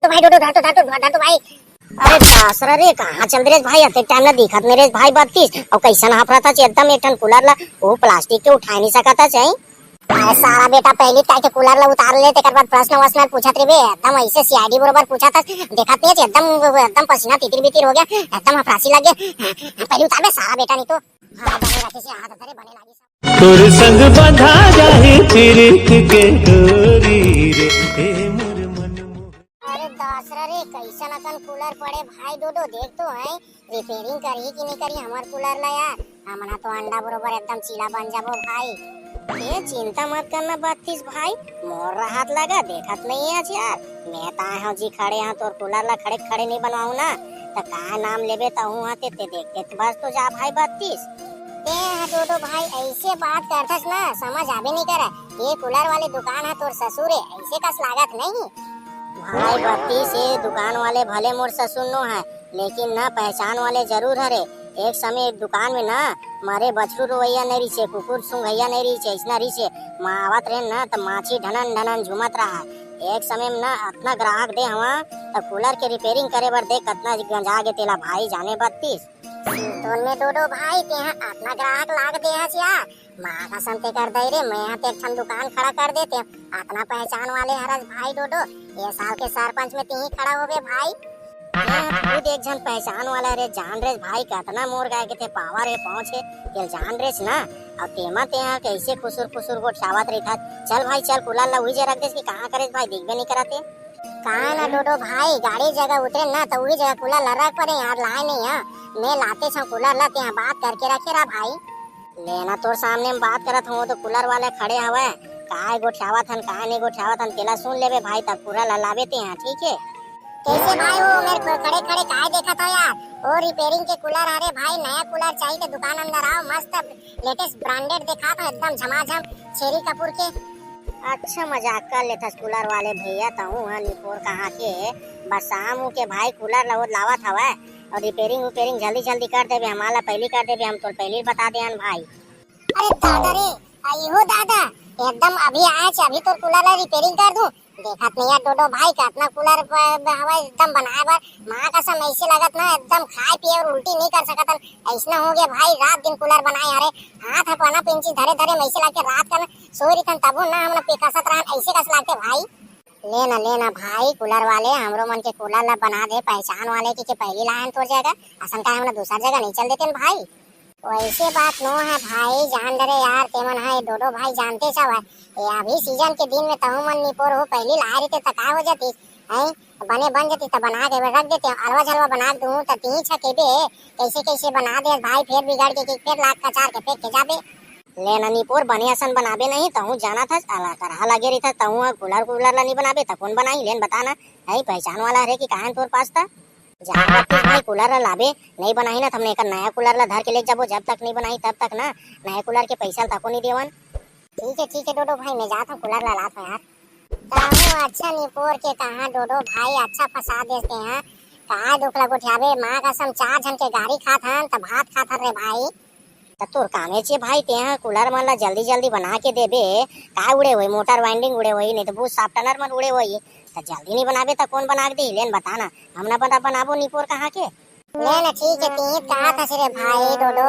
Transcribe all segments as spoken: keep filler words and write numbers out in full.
तो भाई डोडो, धर तो, धर तो, धर तो भाई। अरे दासरा रे, कहाँ चल दे रे भाई? अतेक टाइम ला दिखत नहीं रे भाई बत्तीस। अउ कैसन हाफरत हस एकदम एक ठन कूलर ला, वो प्लास्टिक के उठाए नहीं सकत हस, हैं? अरे सारा बेटा, पहली टाइम के कूलर ला उतार ले, तेकर बाद प्रश्न वश्न पूछत रहिबे, एकदम ऐसे सीआईडी बरोबर पूछत हस, देखत नहीं हस, एकदम, एकदम पसीना तितिर बितिर हो गया, एकदम हफरासी लग गया। पहली उतार बे सारा बेटा, नहीं तो हाथ धरे रखे से हाथ धरे बने लागी सब। तोर संग बंधा जाही पीरित के डोरी रे, ए मोर मन मोहन। अरे दासरा रे, कैसन अकन कूलर पड़े भाई डोडो, देख तो हैं, रिपेयरिंग करही कि नहीं करही हमर कूलर ला यार। हमन ह तो अंडा बरोबर एकदम चीला बन जाबो भाई। ए चिंता मत करना बत्तीस भाई, मोर रहत लगा देखत नहीं है यार। मैं तो आए हूँ जी खड़े हूँ, तोर कूलर ला खड़े खड़े नहीं बनवाऊँ ना, तो का नाम लेबे तहूँ ह ते, ते देखते तो बस तो जा भाई बत्तीस। ते ह डोडो भाई ऐसे बात करथस ना, समझ आबे नहीं करे। ये कूलर वाले दुकान ह तोर ससुर है, ऐसे कस लागत नहीं। भाई बत्तीस, ये दुकान वाले भले मोर ससुर नो है, लेकिन ना पहचान वाले जरूर हरे। एक समय एक दुकान में ना मरे बछरू रोवैया नहीं रहिसे, कुकुर सूंघैया नहीं रहिसे, ऐसना रहिसे। माँ आवत रहे ना त माछी ढनन ढनन झूमत रहा। एक समय में ना अतना ग्राहक दे हवा त कूलर के रिपेयरिंग करे बर देख कतना गंजा गे तेला भाई जाने बत्तीस। तोन में डोडो भाई तेहा अतना ग्राहक लाग दे हस यार। माँ कसम ते कर दई रे, मैं ह ते एक ठन दुकान खड़ा कर देते। अतना पहचान वाले हरस भाई डोडो, ये साल के सरपंच में तिही खड़ा होबे भाई। मैं ह खुद एक झन पहचान वाला रे, जान रेस भाई, कतना मोर गाय के ते पावर हे, पहुंच हे, ये जान रेस ना। अब तेमा ते ह कैसे खुसुर खुसुर गोठियावत रहिथस। चल भाई चल, कूलर ला उही जे रख देस कि कहाँ करेस भाई, दिखबे नहीं करत हे। कहा ना डोडो भाई, गाड़ी जगह उतरे ना तो उही जगह कूलर ला रख परे यार, लाए नहीं है। मैं लाते छो कूलर ला, ते ह बात करके रखे रहा भाई। लेना तोर सामने में बात करत हूँ तो कूलर वाले खड़े हवय, काय गोठियावत हन काय नहीं गोठियावत हन तेला सुन लेबे भाई, तब कूलर ला लाबे ते ह, ठीक है? कैसे भाई वो मेरे को खड़े खड़े काय देखत हो यार? वो रिपेयरिंग के कूलर हरे भाई, नया कूलर चाहिए तो दुकान अंदर आओ, मस्त लेटेस्ट ब्रांडेड देखा था एकदम झमाझम छेरी कपूर के। अच्छा मजाक कर लेथस कूलर वाले भैया, तहूँ ह निपोर कहाँ के बसाम के भाई कूलर ला लावत हवय और रिपेयरिंग उपेयरिंग जल्दी जल्दी कर देबे, हमार ला पहली कर देबे, हम तोर पहली बता दे हन भाई। अरे दादा रे, अइहो दादा, एकदम अभी आए छे, अभी तोर कूलर ला रिपेयरिंग कर दूं। देखत नहीं है डोडो भाई, कतना कूलर प-, प-, हवा एकदम बनाए बर, माँ कसम ऐसे लगत ना एकदम खाए पिए और उल्टी नहीं कर सकत हन, ऐसना हो गया भाई। रात दिन कूलर बनाए हरे, हाथ ह पना पिंची धरे धरे में ऐसे लागे रात का ना सोई रहिथन तबो ना हमन पे कसत रहन, ऐसे कस लागते भाई। लेना लेना भाई कूलर वाले, हमरो मन के कूलर ला बना दे पहचान वाले के, के पहली लायन तोर जगह, असन का हमन दूसर जगह नहीं चल देते भाई। वैसे बात नो है भाई, जान डरे यार, तेमन है डोडो भाई जानते सब है। ये अभी सीजन के दिन में तहु मन निपोर हो, पहली लाए रहते त का हो जाती है? बने बन जाती त बना के रख देते, अलवा झलवा बना के दूँ त तीन छा केबे, कैसे कैसे बना दे भाई, फिर बिगड़ के कि फिर लाख का चार के फेंक के जाबे। ले ना निपोर, बने असन बनाबे नहीं, तहु जाना था, अला करहा लगे रही था, तहु कूलर कूलर ला नहीं बनाबे, त कौन बनाई? लेन बता ना, है पहचान वाला हरे कि कहाँ तोर पास था? जा बत्तीस भाई, कूलर ला लाबे, नहीं बनाही ना, त हमने एकर नया कूलर ला धर के ले जाबो, जब तक नहीं बनाही तब तक ना, नया कूलर के पैसा तको नहीं देवन। ठीक है, ठीक है डोडो भाई, मैं जात हूँ, कूलर ला लात हूँ यार। कहूँ अच्छा निपोर के कहाँ डोडो भाई, अच्छा फंसा देते हैं। कहाँ दुख ला गोठियाबे, माँ कसम चार झन के गारी खात हन, त भात खात हन रे भाई। त तोर कामे चे भाई, तेहा कूलर मन ला जल्दी जल्दी बना के देबे। का उड़े होई, मोटर वाइंडिंग उड़े होई, नहीं तो बूथ softener मन उड़े होई। त जल्दी नहीं बनाबे त कौन बना के दी? लेन बता ना, हम ना बना, बनाबो निपोर कहाँ के। ले ना ठीक है, तीत कहा था रे भाई डोडो,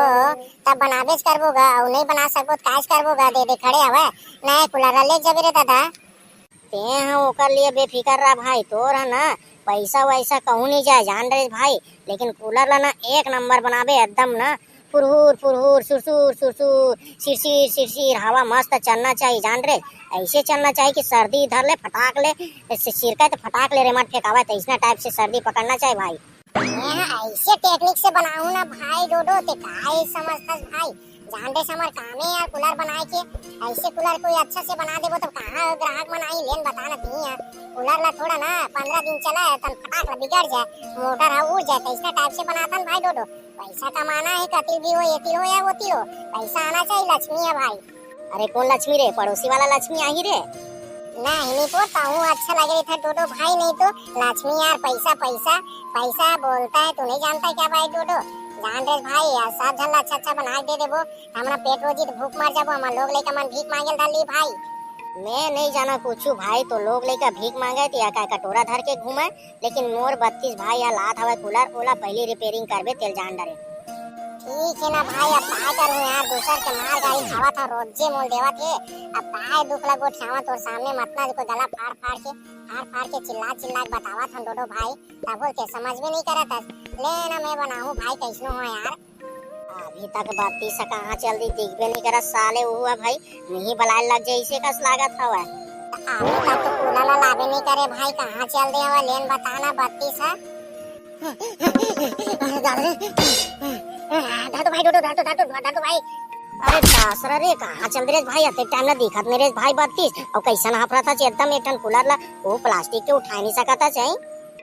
तब बनाबेच करबो गा, अउ नहीं बना सकबो त काज करबो गा, दे दे खड़े हवे, नया कूलर ला ले जाबे रे दादा। तें ह ओकर लिए बेफिकर रह भाई, तोर ह ना पैसा वैसा कहूँ नहीं जाए जान रहे भाई, लेकिन कूलर ला ना एक नंबर बनाबे एकदम ना, फुरहुर फुरहुर, सुरसुर सुरसुर, सिरसिर सिरसिर, हवा मस्त चलना चाहिए जान रे। ऐसे चलना चाहिए कि सर्दी धर ले फटाक ले, सि-, सिरका तो फटाक ले रेमट फेंकावे, तो ऐसना टाइप से सर्दी पकड़ना चाहिए भाई। मैं ऐसे टेक्निक से बनाऊँ ना भाई डोडो, ते काय समझथस भाई? जान दे समर कामे यार कूलर बनाए के, ऐसे कूलर कोई अच्छा से बना देबो तो कहाँ ग्राहक मन आई? लेन बता ना ती यार, कूलर ला थोड़ा ना पंद्रह दिन चला है तन फटाक ला बिगड़ जाए, मोटर है उड़ जाए, तो ऐसा टाइप से बनाता ना भाई डोडो। पैसा कमाना है, कति भी हो, एती हो या ओती हो, पैसा आना चाहिए, लक्ष्मी है भाई। अरे कौन लक्ष्मी रे, पड़ोसी वाला लक्ष्मी आही रे। नहीं नहीं तो ताऊ अच्छा लगे था डोडो भाई, नहीं तो लक्ष्मी यार पैसा पैसा पैसा बोलता है, तू नहीं जानता क्या भाई डोडो? जान रे भाई यार, सब झन ला अच्छा अच्छा बना के दे देबो, हमरा पेट रोजी तो भूख मर जाबो, हमार लोग लइका मन भीख मांगे धर ली भाई। मैं नहीं जाना कुछू भाई, तो लोग लइका भीख मांगे त या काय कटोरा धर के घूमे, लेकिन मोर बत्तीस भाई ह लात हवय कूलर, ओला पहिली रिपेयरिंग करबे तेल जान डरे। ठीक हे ना भाई, अब काय करूं यार, दूसर के मार गारी खावत हंव, रोजे मोल देवत हे। अब काय दुख ला गोठियावंव तोर सामने, मतना जो कोई गला फाड़ फाड़ के, फाड़ फाड़ के, चिल्ला चिल्ला के बतावत हंव डोडो भाई, तभो ले ते समझबे नहीं करत हस। ले ना मैं बनाहूं भाई, कइसनो हो यार। अभी तक बत्तीस ह कहाँ चल दी, दिखबे नहीं करत साले। उहू ह भाई मुही बलाए लग जाए, इसे कस लागत हवय। अभी तक तो कूलर ला लाबे नहीं करे भाई, कहाँ चल दे हवय, ले ना बता ना बत्तीस ह। अरे दादा रे, धर तो भाई, डोडो, धर तो, धर तो, धर तो भाई। अरे दासरा रे, कहाँ चल दे रे भाई, अतेक टाइम ला दिखत नहीं रे भाई बत्तीस, अउ कइसन हफरत हस एकदम एक ठन कूलर ला, वो प्लास्टिक के उठाए नहीं सकत हस।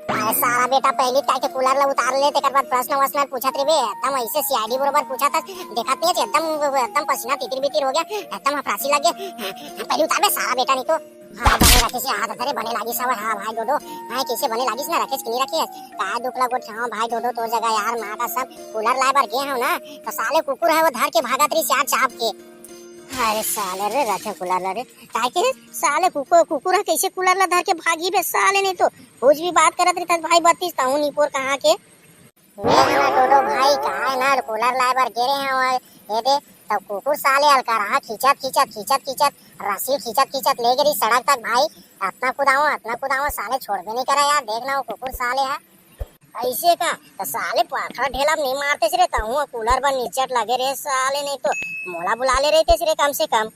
अरे सारा बेटा, पहिली काय के कूलर ला उतार ले, तेकर बाद प्रश्न वश्न पूछत रहिबे। एकदम ऐसे सीआईडी बरोबर पूछत हस, देखत नहीं हस, एकदम, एकदम पसीना तितिर बितिर हो गया, एकदम हफरासी लग गया। हाँ, पहिली उतार बे सारा बेटा, नहीं तो। हाँ, बने राखेश, हाँ, धरे बने लागिस हवय, हाँ भाई डोडो, हाँ, कइसे बने लागिस ना राखेश कि नहीं राखेश? का दुख ला गोठियावंव भाई डोडो, तोर जगह यार, माँ कसम, कूलर लाए बर गे हंव ना, तो साले कुकुर ह वो धर के भागत रहिस यार, चाप के। अरे साले रे, रखे कूलर ला रे, काय के साले कुकुर, कुकुर ह कइसे कूलर ला धर के भागी बे साले, नहीं तो कुछ भी बात करत रहिथस भाई बत्तीस, तहूं निपोर कहाँ के। मैं हना डोडो भाई, काय ना कूलर लाए बर गे रहे हंव, ये दे, तब कुकुर साले अलकरहा खींचत, खींचत, खींचत, खींचत, रस्सी खींचत, खींचत ले गे रहिस सड़क तक भाई। अतना कुदावंव, अतना कुदावंव, साले छोड़बे नहीं करे यार, देख ना वो कुकुर साले ह। अइसे का? त साले पाखा ढेला नहीं मारतेस रे, तहूं कूलर बर निचट लगे रे साले, नहीं तो मोला बुला ले रहितेस रे कम से कम।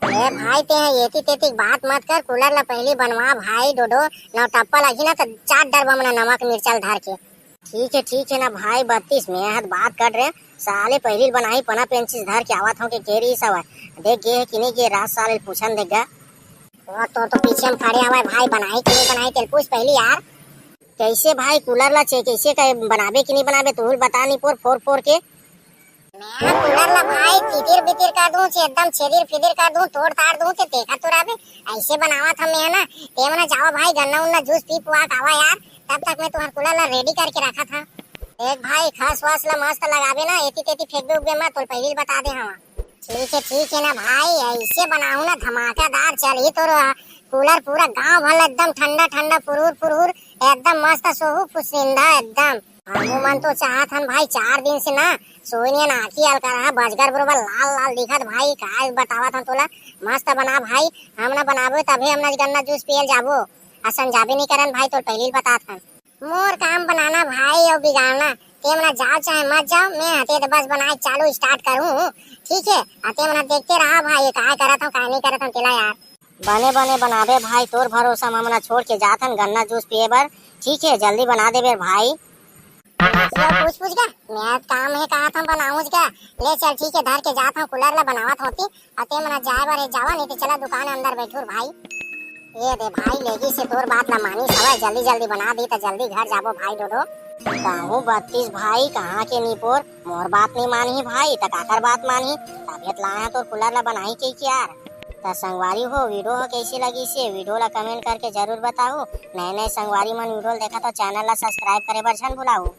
ए भाई, तें ह एती तेती के बात मत कर, कूलर ला पहिली बनवा भाई डोडो, नवटप्पा लगही ना त चाट डरबो हमन नमक मिर्चा ल धर के। ठीक हे, ठीक हे ना भाई बत्तीस, मैं ह त बात कर रहे, साले पहिली बनाही पना पेंचिस धर के आवत हंव के गे रहिस हवय, देख गे हे कि नहीं गे, रात साले ल पूछन देख गा। वो तो, तो पीछे म खड़े हवय भाई, बनाही कि नहीं बनाही तेल पूछ पहिली यार। कइसे भाई कूलर ला चे-, कइसे कहे बनाबे कि नहीं बनाबे, तू बता निपोर फोर फोर के। मैं कूलर ला भाई तितिर बितिर कर दूं, चे एकदम छेदिर फिदिर कर दूं, तोड़ ताड़ दूं, ते देखत तो रहबे। अइसे बनावत हंव मैं ह ना, ते मन जावा भाई, गन्ना उन्ना जूस पी पुआ के आवा यार, तब तक मैं तुंहर कूलर ला रेडी करके रखत हंव। देख भाई, खस वस ला मस्त लगाबे ना, एती तेती फेंकबे उकबे मत, तोल पहिली बता दे हंव। ठीक हे, ठीक हे ना भाई, अइसे बनाहूं ना धमाकेदार चलही तोर कूलर, पूरा गांव भर एकदम ठंडा ठंडा फुरहुर फुरहुर, एकदम मस्त सोहू फुसिंदा एकदम। हमू मन तो चाहत हन भाई, चार दिन से ना सोए नइ हन, आंखी अलकरहा बजगर बरोबर लाल लाल दिखत भाई, काय बतावत हन तोला। मस्त बना भाई, हम ना बनाबो तभे हम ना गन्ना जूस पियल जाबो, असन जाबे नइ करन भाई, तोर पहिली ल बतात हन। मोर काम बनाना भाई अउ बिगाड़ना, ते मन जाव चाहे मत जाव, मैं हते त बस बनाए चालू स्टार्ट करूं, ठीक हे। आ ते मन देखते रहा भाई, काय करत हंव काय नइ करत हंव तेला यार। बने बने बनाबे भाई, तोर भरोसा म हमन छोड़ के जात हन गन्ना जूस पिए बर। ठीक हे, जल्दी बना देबे भाई। ये पूछ पूछ गा, मैं काम हे कहा था बनाऊंच गा। ले चल ठीक हे, धर के जात हंव कूलर ला बनावत होती, अते मना जाए बर हे जावा, नहीं तो चला दुकान अंदर बैठूर भाई। ये दे भाई, लेगी से तोर बात ला मानी सवय, जल्दी जल्दी बना दी त जल्दी घर जाबो भाई डोडो। कहूँ बत्तीस भाई कहाँ के निपोर, मोर बात नहीं मानही भाई, त काकर बात मानही? तभे त लाया तोर कूलर ला बनाही के यार। त संगवारी हो, वीडियो हो कैसे लगी से वीडियो ला कमेंट करके जरूर बताओ। नए नए संगवारी मन वीडियो ला देखा तो चैनल ला सब्सक्राइब करे बर झन भुलाओ।